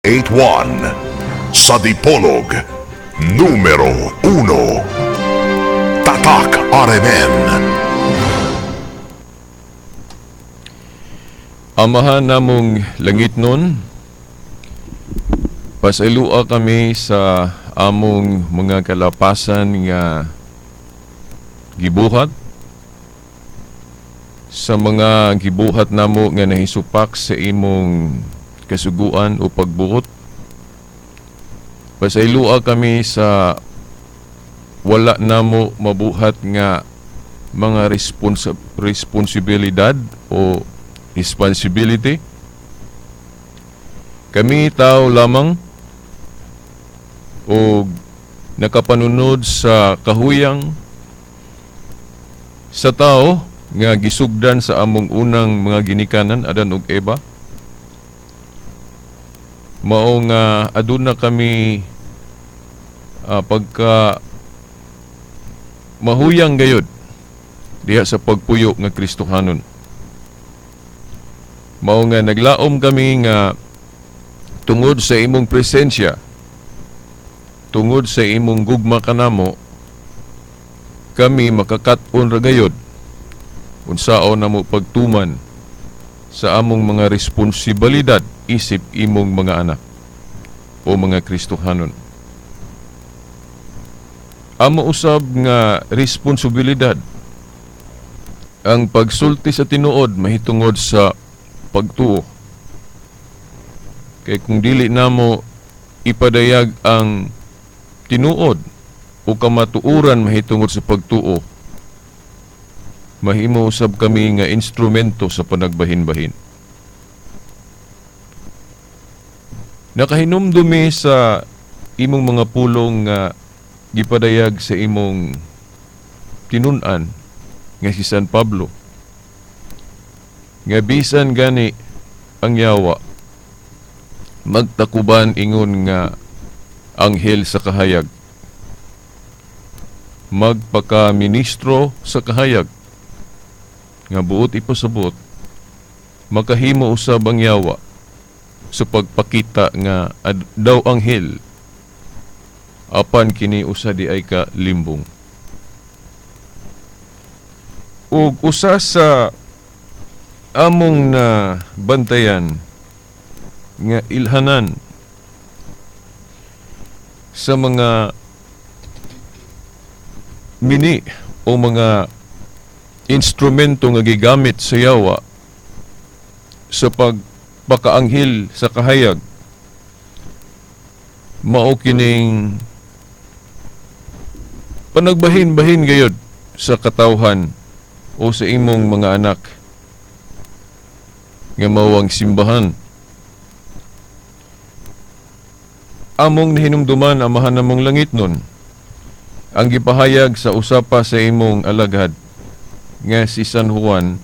81 sa Dipolog, numero 1. Tatak RMN. Amahan namong langit nun, pasaylua kami sa among mga kalapasan nga gibuhat, sa mga gibuhat namo nga nahisupak sa imong kasuguan o pagbuot. Pasaylua kami sa wala namo mabuhat nga mga responsibilidad o responsibility. Kami tao lamang o nakapanunod sa kahuyang sa tao nga gisugdan sa among unang mga ginikanan, Adan ug Eva. Mao nga aduna kami pagka mahuyang gayud diha sa pagpuyo nga Kristohanon. Mao nga naglaom kami nga tungod sa imong presensya, tungod sa imong gugma kanamo, kami makakat-on ra gayud unsaon namo pagtuman sa among mga responsibilidad isip imong mga anak o mga Kristohanon. Amo usab nga responsibilidad ang pagsulti sa tinuod mahitungod sa pagtuo. Kay kung dili namo ipadayag ang tinuod o kamatuoran mahitungod sa pagtuo, mahimo usab kami nga instrumento sa panagbahin-bahin. Nakahinumdumi sa imong mga pulong nga gipadayag sa imong tinun-an nga si San Pablo, nga bisan gani ang yawa magtakuban ingon nga anghel sa kahayag, magpaka-ministro sa kahayag, nga buot ipasabot makahimo usab ang yawa sa pagpakita nga daw anghel, apan kini usa di ay ka limbong. Ug usa sa among na bantayan nga ilhanan sa mga mini o mga instrumento nga gigamit sa yawa sa pagpakaanghel sa kahayag, mao kining panagbahin-bahin gayud sa katawhan o sa imong mga anak nga mao ang simbahan. Among nahinumduman, Amahan namong langit nun, ang gipahayag sa usapa sa imong alagad nga si San Juan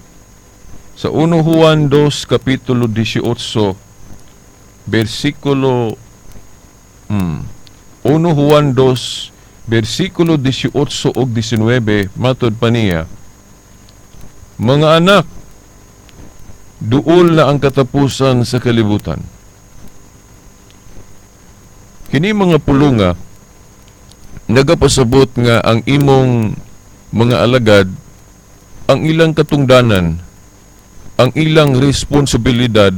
sa 1 Juan 2 kapitulo 18 bersikulo 1 Juan 2 bersikulo 18 ug 19, matod pa niya, "Mga anak, duol na ang katapusan sa kalibutan." Kini mga pulunga nagapasabot nga ang imong mga alagad, ang ilang katungdanan, ang ilang responsibilidad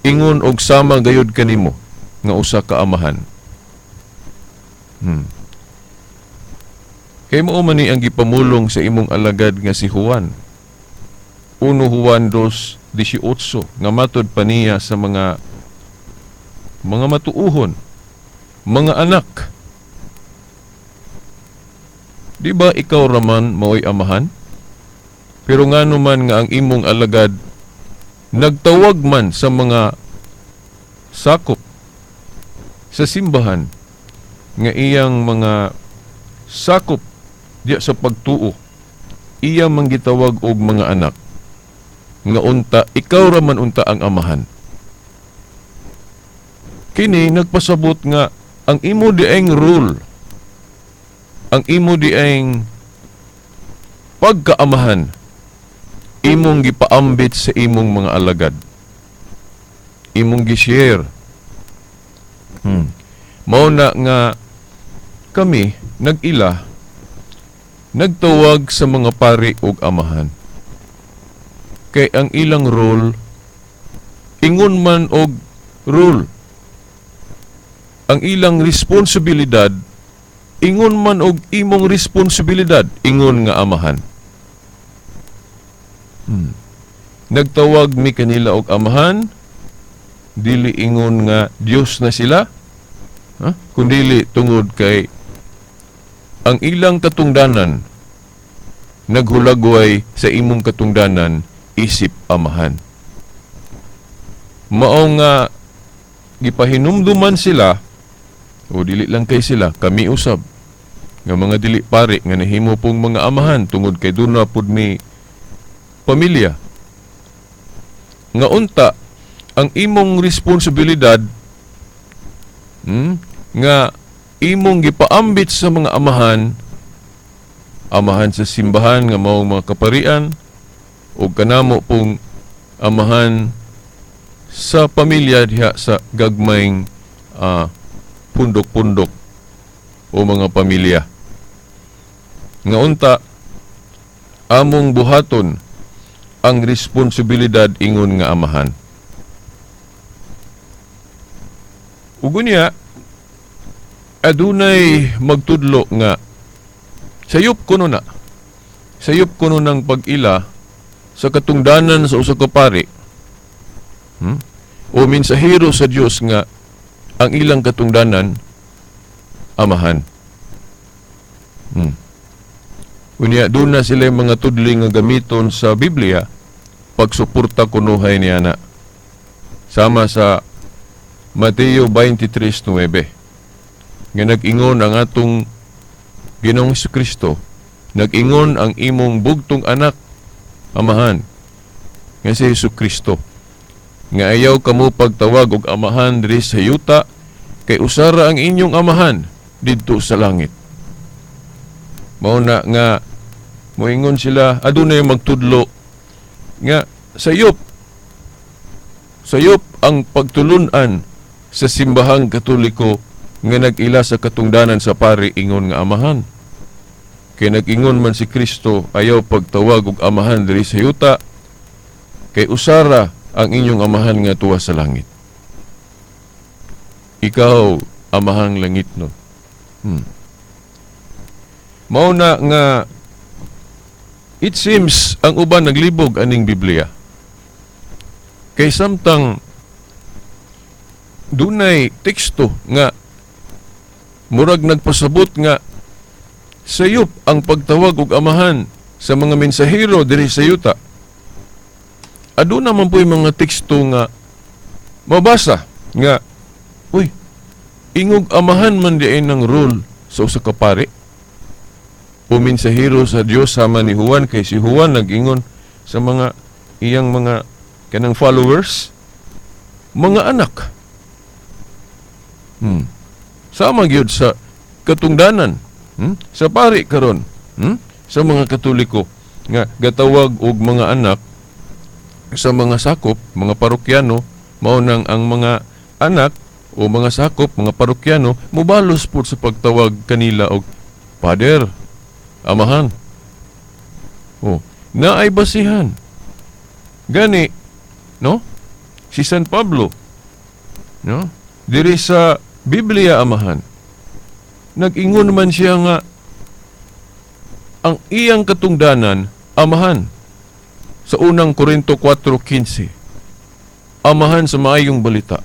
ingon og sama gayud kanimo nga usa ka amahan. Kay mao man ni ang gipamulong sa imong alagad nga si Juan. 1 Juan 2:18 nga matod pa niya sa mga matuuhon, mga anak, di ba ikaw raman maoy amahan? Pero ngano man nga ang imong alagad nagtawag man sa mga sakop sa simbahan nga iyang mga sakop diya sa pagtuo, iya man gitawag og mga anak, nga unta ikaw raman unta ang amahan? Kini nagpasabot nga ang imo dieng rule, ang imo dieng pagkaamahan, imong gipaambit sa imong mga alagad. Imong gi-share. Mao na nga kami nag-ila, nagtawag sa mga pari og amahan. Kay ang ilang role ingon man og role. Ang ilang responsibilidad ingon man og imong responsibilidad ingon nga amahan. Nagtawag mi kanila og amahan, dili ingon nga Dios na sila, ha? Kundili tungod kay ang ilang katungdanan naghulagway sa imong katungdanan isip amahan. Mao nga gipahinumduman sila, o dili lang kay sila, kami usab nga mga dili pare nga nahimo pong mga amahan tungod kay duna pud mi pamilya, nga unta ang imong responsibilidad nga imong gipaambit sa mga amahan, amahan sa simbahan nga mao mga kaparian o kanamo pong amahan sa pamilya diha sa gagmayng pundok-pundok o mga pamilya, nga unta among buhaton ang responsibilidad ingon nga amahan. Ug unya adunay magtudlo nga sayop kuno na. Sayop kuno ng pag-ila sa katungdanan sa usa ka pari. O mensahero sa Dios nga ang ilang katungdanan amahan. Unya doon na sila yung mga tudling nga gamiton sa Biblia pagsuporta kunuhay niya na. Sama sa Mateo 23:9 nga nag-ingon ang atong Ginoong Kristo, nag-ingon ang imong bugtong anak, amahan, nga si Hesus Kristo, nga ayaw kamo pagtawag og amahan diri sa yuta, kay usara ang inyong amahan didto sa langit. Mao na nga moingon sila, adunay magtudlo nga sayop sayop ang pagtulunan sa Simbahang Katoliko nga nag-ila sa katungdanan sa pari ingon nga amahan. Kay nag-ingon man si Kristo, ayaw pagtawag og amahan diri sa yuta, kay usara ang inyong amahan nga tuwa sa langit. Ikaw, amahang langit, no. Mao na nga it seems ang uban naglibog aning Biblia. Kay samtang dunay teksto nga murag nagpasabot nga sayop ang pagtawag og amahan sa mga mensahero diri sa yuta, aduna man po'y mga teksto nga mabasa nga, uy, ingog amahan man diay ng role sa usa ka pari o mensahero sa Dios sama ni Juan, kay si Juan nag-ingon sa mga iyang mga kanang followers, mga anak. Sama gyud sa katungdanan, sa pari karon, sa mga Katoliko nga gatawag og mga anak sa mga sakop, mga parokyano, mao nang ang mga anak o mga sakop, mga parokyano, mobalos pud sa pagtawag kanila og father, amahan. Oh, naay basihan. Gani, no? Si San Pablo, no? Diri sa Biblia, amahan. Nag-ingon man siya nga ang iyang katungdanan amahan. Sa Unang Korinto 4:15. Amahan sa maayong balita.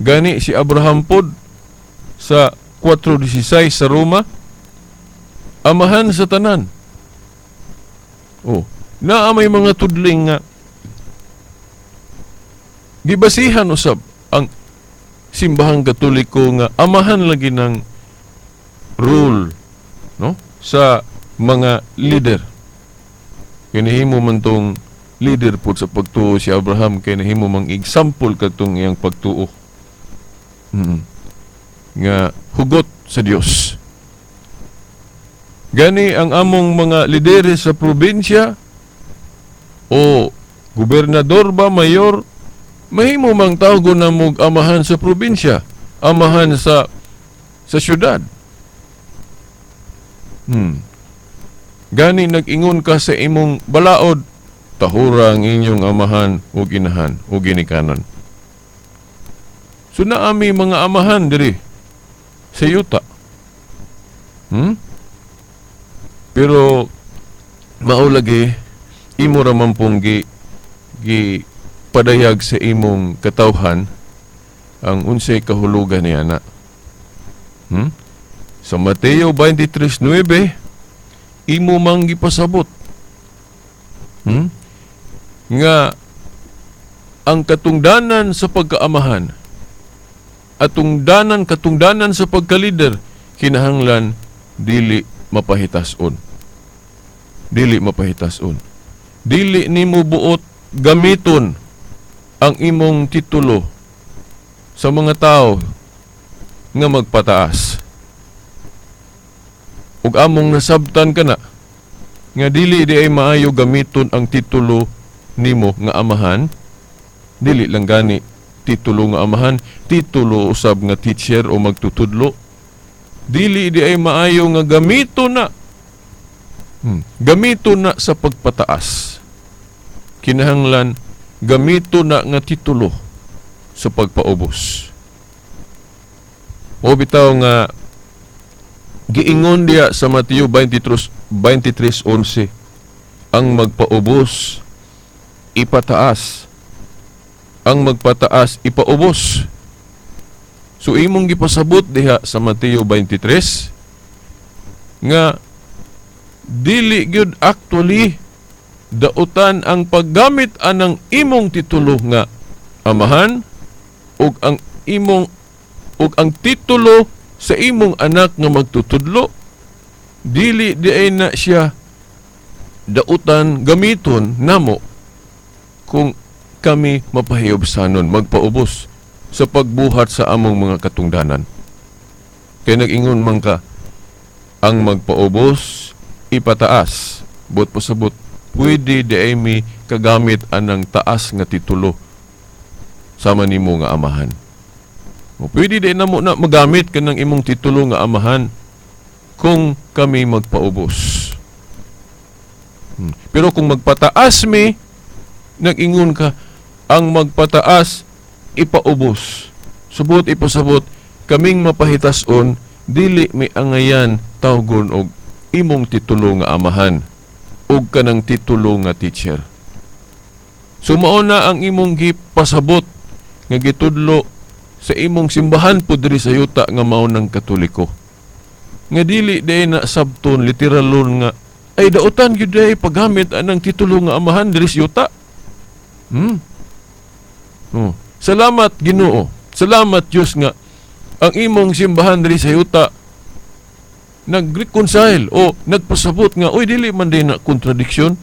Gani si Abraham pod sa 4:16 sa Roma, amahan sa tanan. Oh, naa may mga tudling nga gibasihan usab ang Simbahang Katoliko nga amahan lagi ng rule, no, sa mga leader. Kay nahimo man tong leader po sa pagtuo si Abraham, kay nahimo mang example katong iyang pagtuo. Nga hugot sa Dios. Gani ang among mga lideres sa probinsya o gobernador ba, mayor, Mahimo mang tawgon na mog amahan sa probinsya, amahan sa syudad. Gani nag-ingon ka sa imong balaod, tahura ang inyong amahan ug inahan ug ginikanan. So naami mga amahan diri sa yuta. Pero mao lagi, imo ra man pong gi padayag sa imong katawhan ang unsay kahulugan niya na. Sa Mateo 23:9, imo mang gipasabot nga ang katungdanan sa pagkaamahan, atungdanan katungdanan sa pagkalider, kinahanglan dili mapahitason. Dili mapahitason. Dili nimo buot gamiton ang imong titulo sa mga tao nga magpataas. Ug among nasabtan kana nga dili di ay maayo gamiton ang titulo nimo nga amahan, dili lang gani titulo nga amahan, titulo usab nga teacher o magtutudlo. Dili di ay maayo nga gamiton na. Gamiton na sa pagpataas. Kinahanglan gamito na nga titulo sa pagpaubos. O bitaw nga giingon diya sa Mateo 23:11, ang magpaubos ipataas, ang magpataas ipaubos. So imong gipasabot diha sa Mateo 23 nga dili gyud actually dautan ang paggamit anang imong titulo nga amahan ug ang imong ug ang titulo sa imong anak nga magtutudlo, dili di ay na siya dautan gamiton namo kung kami mapahiyobsanon, magpaubos sa pagbuhat sa among mga katungdanan. Kay nag-ingon man ka, ang magpaubos ipataas. Buot pasabot, pwede di ay mi kagamit anang taas nga titulo sama nimo nga amahan. O pwede di namo na magamit kanang imong titulo nga amahan kung kami magpaubos. Pero kung magpataas mi, nag-ingon ka, ang magpataas ipaubos. Subot ipasabot, kaming mapahitason, dili mi angayan tawgon og imong titulo nga amahan ug kanang titulo nga teacher. So mao na ang imong gipasabot nga gitudlo sa imong simbahan po diri sa yuta nga mao ng Katoliko. Nga dili day na sabton literalon nga ay dautan gyud day paggamit anang titulo nga amahan diri sa yuta. Oh. Salamat Ginoo. Salamat Dios nga ang imong simbahan diri sa yuta nag-reconcile o nagpasabot nga oy dili man din na kontradiksyon.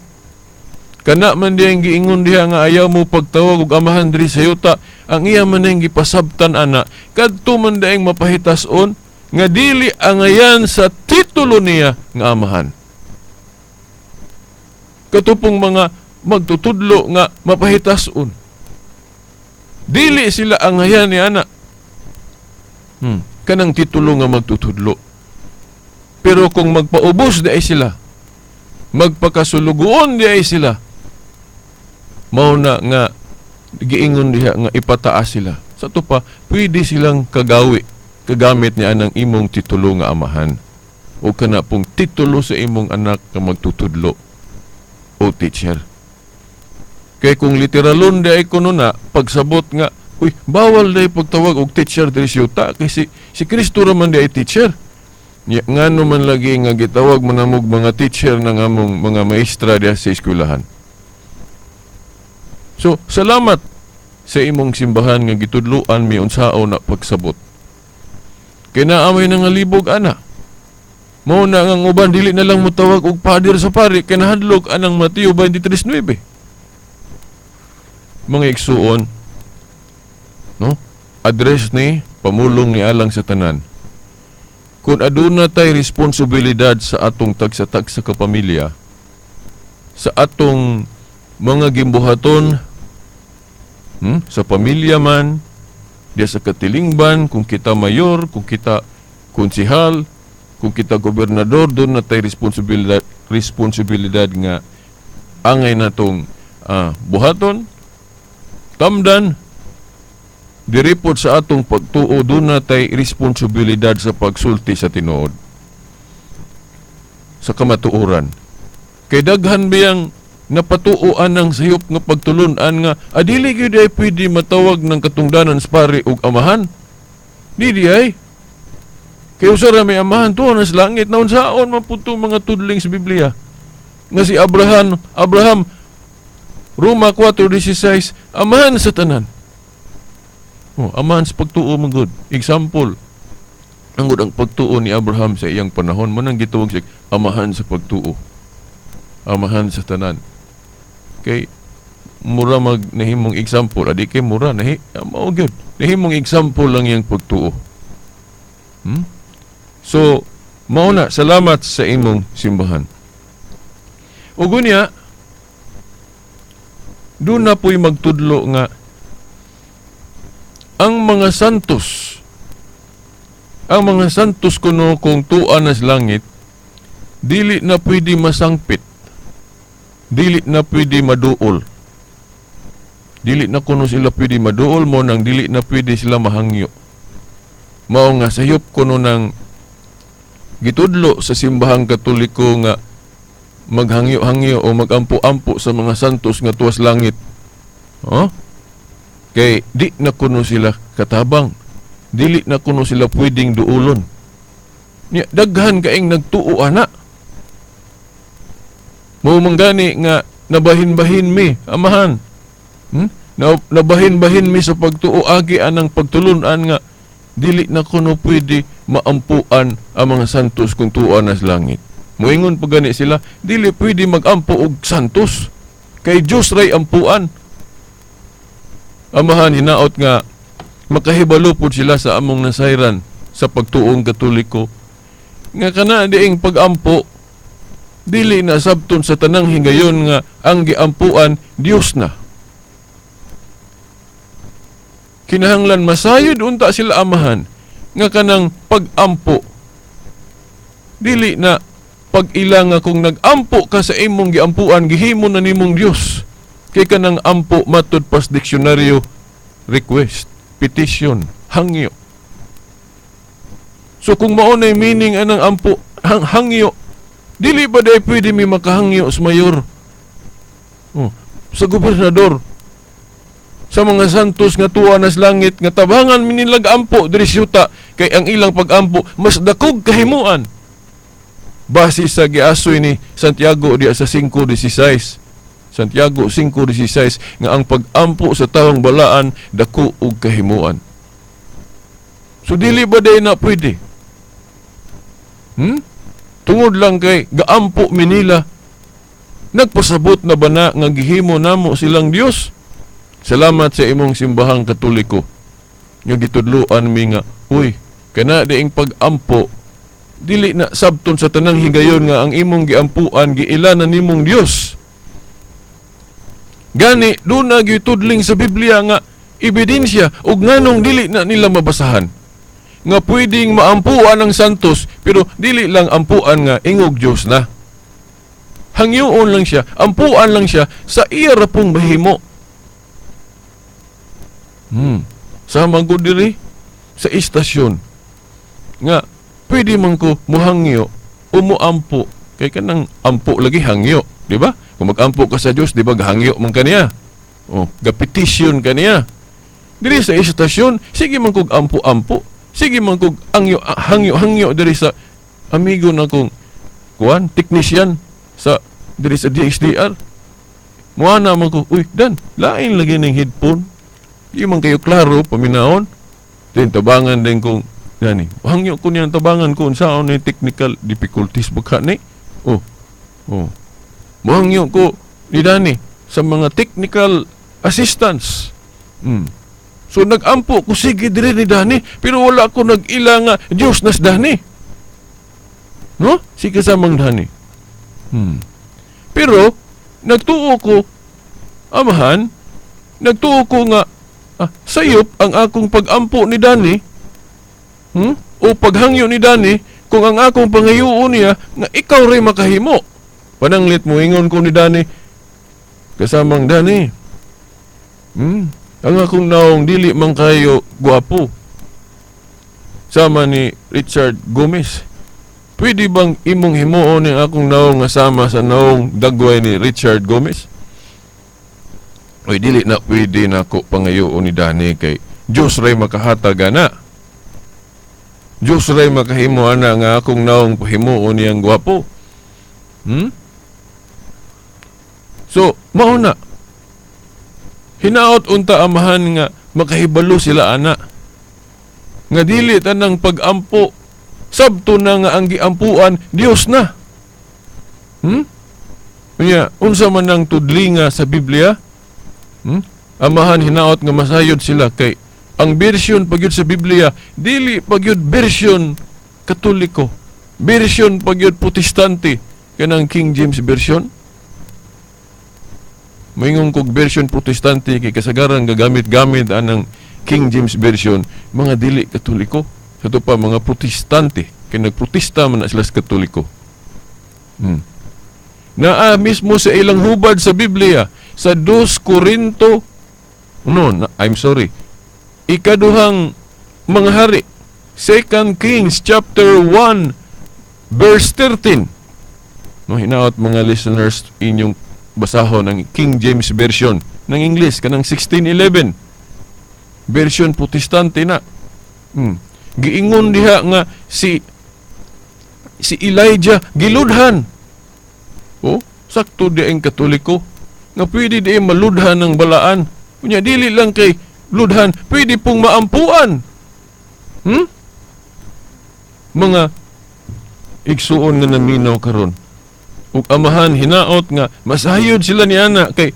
Kana man di ang giingon diha nga ayaw mo pagtawag og amahan diri sa yuta, ang iya man ang gipasabtan ana kadto man daing mapahitason nga dili angayan sa titulo niya nga amahan. Katupong mga magtutudlo nga mapahitason, dili sila angayan ni ana kanang titulo nga magtutudlo. Pero kung magpaubos di ay sila, magpakasulugoon di ay sila, mao na nga giingon diha nga ipataas sila. Sa to pa, pwede silang kagawi, kagamit niya anang imong titulo nga amahan o kana pong titulo sa imong anak nga magtutudlo o teacher. Kay kung literalon di ay kuno na pagsabot nga uy, bawal di pagtawag og teacher diri sa yuta kay si Kristo ra man di ay teacher. Ya, ngano man lagi nga gitawag man namog mga teacher ng among mga maestra diha sa eskwelahan. So, salamat sa imong simbahan nga gitudloan mi unsao na pagsabot. Kay naamay na nga libog ana. Mao na nga ang uban dili na lang motawag og father sa pari kay nahadlok anang Mateo 23:9. Mga igsuon, no? Address ni pamulong ni alang sa tanan. Kung aduna tay responsibilidad sa atong tagsa-tagsa ka pamilya, sa atong mga gimbuhaton Sa pamilya man, diya sa katilingban, kung kita mayor, kung kita konsihal, kung kita gobernador, duna tay responsibilidad, responsibilidad nga angay natong buhaton, tamdan, diri pod sa atong pagtuo, duna tay responsibilidad sa pagsulti sa tinuod, sa kamatuoran. Kay daghan biyang napatuoan ng sayop nga pagtulunan nga adili gyud ay pwede matawag ng katungdanan sa pari og amahan. Di di ay. Kay usa ra may amahan tuwa na sa langit, na unsaon man pud mga tudling sa Biblia. Nga si Abraham, Abraham, Roma 4:16, amahan sa tanan. Oh, amahan sa pagtuo man gud. Example, ang gud ang pagtuo ni Abraham sa iyang panahon mo nang gitawag siya amahan sa pagtuo. Amahan sa tanan. Kay mura mag nahimong example, adi kay mura nahi mao gyud. Nahimong example lang iyang pagtuo. So, mao na, salamat sa imong simbahan. Ug unya, duna po'y magtudlo nga ang mga santos kuno kung tuwa na sa langit, dili na pwede masangpit, dili na pwede maduol. Dili na kuno sila pwede maduol mo nang dili na pwede sila mahangyo. Mao nga sayop kuno nang gitudlo sa simbahang Katoliko nga maghangyo-hangyo o magampo-ampo sa mga santos nga tuwas langit. Oh? Kay di na kuno sila katabang. Dili na kuno sila pwedeng duulon. Nya daghan kaing nagtuo ana. Mao man gani nga nabahin-bahin mi, amahan. Nabahin-bahin mi sa pagtuo agi anang pagtulun-an nga dili na kuno pwede maampuan ang mga santos kung tuwa na sa langit. Moingon pa gani sila, dili pwede magampo og santos. Kay Dios ray ampuan. Amahan, hinaot nga makahibalo pod sila sa among nasayran sa pagtuong Katoliko. Nga kana diing pagampo, dili na sabton sa tanang higayon nga ang giampuan Dios na. Kinahanglan masayod unta sila, amahan, nga kanang pagampo dili na pag-ila nga kung nagampo ka sa imong giampuan gihimo na nimong Dios. Kay kanang ampo matud pas diksyonaryo, request, petition, hangyo. So kung mao nay meaning anang ampo, hangyo, dili ba day pwede mi makahangyo sa mayor? Oh, sa gobernador, sa mga santos nga tuwa na sa langit nga tabangan mi nilag ampo diri sa yuta, kay ang ilang pagampo mas dakog kahimuan. Base sa giasoy ni Santiago diya sa 5:16. Santiago 5:16 nga ang pagampo sa tawong balaan dako og kahimuan. So dili ba day na pwede? Tungod lang kay gaampo mi nila, nagpasabot na ba na nga gihimo namo silang Dios? Salamat sa imong simbahang Katoliko nga gitudloan mi nga, uy, kana diing pagampo dili na sabton sa tanang higayon nga ang imong giampuan giila na nimong Dios. Gani duna gitudling sa Biblia nga ebidensya og nganong dili na nila mabasahan nga pwedeng maampuan ang santos, pero dili lang ampuan nga ingog Dios na. Hangyoon lang siya, ampuan lang siya sa iya ra pong mahimo. Sama ko diri sa istasyon nga pwede man ko muhangyo o muampo, kay kanang ampo lagi hangyo, di ba? Kung magampo ka sa Dios, di ba gahangyo man kaniya? O, gapetisyon kaniya. Diri sa istasyon, sige man kog ampo-ampo, sige man kog angyo, hangyo-hangyo diri sa amigo na kong kuan, technician sa diri sa DXDR. Muana man ko, uy, Dan, lain lagi ning headphone. Di man kayo klaro paminahon. Then tabangan din kong yani, hangyo ko niyang tabangan ko unsaon ni technical difficulties baka ni. Oh. Oh. Muhangyo ko ni Danny sa mga technical assistance. So nagampo ko sige diri ni Danny, pero wala ko nag-ila nga Dios nas Danny. No? Si kasamang Danny. Pero nagtuo ko, amahan, Nagtuo ko nga sayop ang akong pagampo ni Dani, O paghangyo ni Dani kung ang akong pangayuon niya nga ikaw ray makahimo. Pananglit mo ingon ko ni Dani, kasamang Dani. Ang akong naong dili man kayo gwapo. Sama ni Richard Gomez. Pwede bang imong himuon ang akong naong nga sama sa naong dagway ni Richard Gomez? Oy, dili na pwede na ko pangayoon ni Dani kay Diyos ray makahatag ana. Diyos ray makahimo ana nga akong naong pahimuon niyang gwapo. So, mao na. Hinaot unta, amahan, nga makahibalo sila ana. Nga dili tanang pag-ampo sabto na nga ang giampuan Dios na. Unya, unsa man ang tudlinga sa Biblia? Amahan, hinaot nga masayod sila kay ang version pagyud sa Biblia dili pagyud version Katoliko. Version pagyud Protestante kanang King James Version. Moingon kog version Protestante kay kasagaran gagamit-gamit anang King James Version mga dili Katoliko. Sa pa mga Protestante kay nagprotesta man na sila sa Katoliko. Naa mismo sa ilang hubad sa Biblia sa 2 Corinto, no, na, I'm sorry, Ikaduhang Mga Hari, 2 Kings chapter 1 verse 13, no? Hinaot, mga listeners, inyong basahon ang King James Version ng English kanang 1611 version Protestante na. Giingon diha nga si Elijah giludhan. Oh, sakto di ang Katoliko nga pwede di maludhan ng balaan. Unya dili lang kay ludhan, pwede pong maampuan. Mga igsuon nga naminaw karon. Ug amahan, hinaot nga masayod sila ni ana kay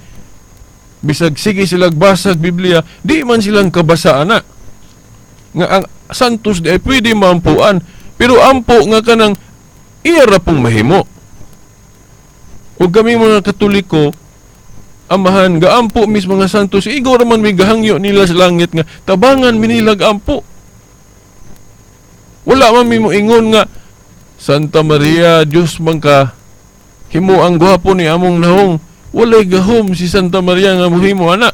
bisag sige sila basag Biblia, di man silang kabasa ana. Nga ang santos di ay pwede maampuan, pero ampo nga kanang iya ra pong mahimo. Ug kami mga Katoliko, amahan, gaampo mis mga santos, igo ra man mi gahangyo nila sa langit nga tabangan mi nila ampo. Wala man mi moingon nga, "Santa Maria, Diyos man ka, himo ang gwapo ni among nahong." Walay gahom si Santa Maria nga mohimo ana.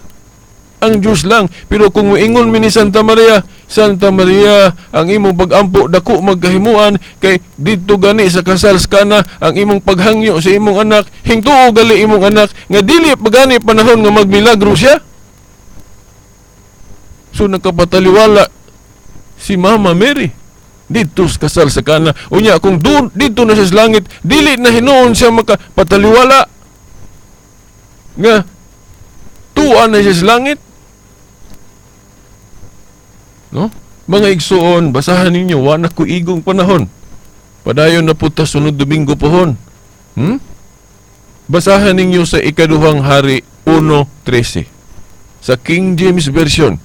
Ang Diyos lang. Pero kung moingon mi ni Santa Maria, "Santa Maria, ang imong pag-ampo dako magkahimuan kay didto gani sa kasal sa Kana ang imong paghangyo sa imong anak, hingtuo gali imong anak nga dili pa gani panahon nga magmilagro siya." So nakapataliwala si Mama Mary didto sa kasal sa Kana. Unya kung didto na siya sa langit, dili na hinuon siya makapataliwala nga tuwa na siya sa langit. No? Mga igsuon, basahan ninyo, wa na ko igong panahon. Padayon na po ta sunod Domingo pohon. Basahan ninyo sa Ikaduhang Hari 1:13. Sa King James Version.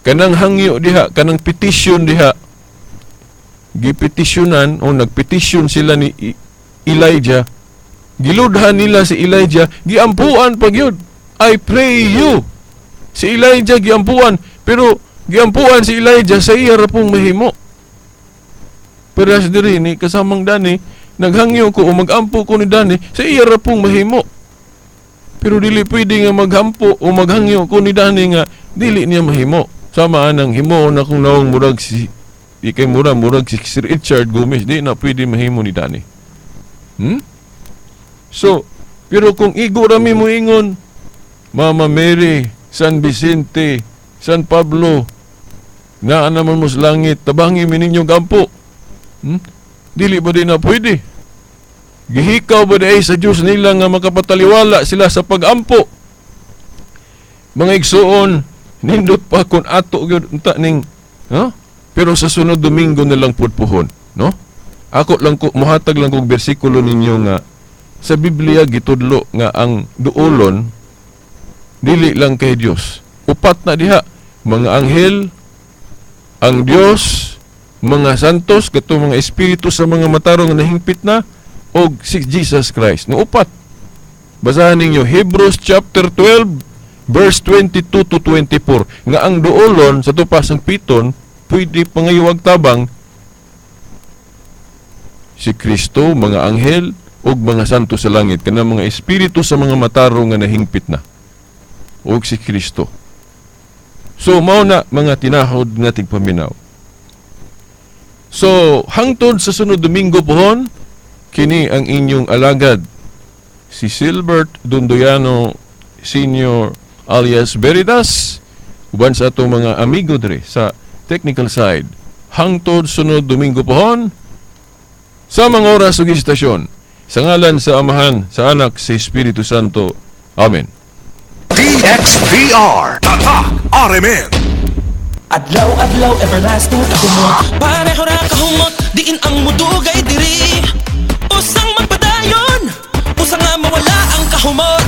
Kanang hangyo diha, kanang petition diha. Gipetisyonan o nagpetisyon sila ni Elijah. Giludhan nila si Elijah, giampuan pag yun. "I pray you." Si Elijah giampuan, pero giampuan si Elijah sa iya ra pong mahimo. Pero as diri ni kasamang Dani, naghangyo ko o magampo ko ni Dani, sa iya ra pong mahimo. Pero dili pwede nga maghampo o maghangyo ko ni Dani nga dili niya mahimo. Sama anang himuon akong naong murag si di kay murag si Sir Richard Gomez, di na pwede mahimo ni Dani. So, pero kung igo rami mo ingon, "Mama Mary, San Vicente, San Pablo, naa naman mo sa langit, tabangi mi ninyo gampo." Dili ba di na pwede? Gihikaw ba di ay sa Diyos nila nga makapataliwala sila sa pagampo? Mga igsuon, nindot pa kung ato gyud unta ning, no? Pero sa sunod Domingo na lang pud puhon, no? Ako lang ko muhatag lang kog bersikulo ninyo nga sa Biblia gitudlo nga ang duolon dili lang kay Dios. Upat na diha, mga anghel, ang Dios, mga santos, kato mga espiritu sa mga matarong nga nahingpit na, og si Jesus Christ. No, upat. Basahan ninyo Hebrews chapter 12 verse 22 to 24, nga ang duolon sa tupas ang piton pwede pangayuwag tabang si Kristo, mga anghel ug mga santo sa langit, kanang mga espiritu sa mga matarong nga nahingpit na ug si Kristo. So mao na, mga tinahod nga tigpaminaw. So hangtod sa sunod Domingo pohon, kini ang inyong alagad, si Silbert Dondoyano Senior alias Veritas, uban sa atong mga amigo dre sa technical side. Hangtod sunod Domingo pohon sa mga oras ug istasyon. Sa ngalan sa Amahan, sa Anak, sa Espiritu Santo. Amen. DXPR. Tatak RMN. Adlaw-adlaw everlasting kahumot. Pareho ra kahumot. Diin ang mudugay diri. Usang magpadayon, usa nga mawala ang kahumot.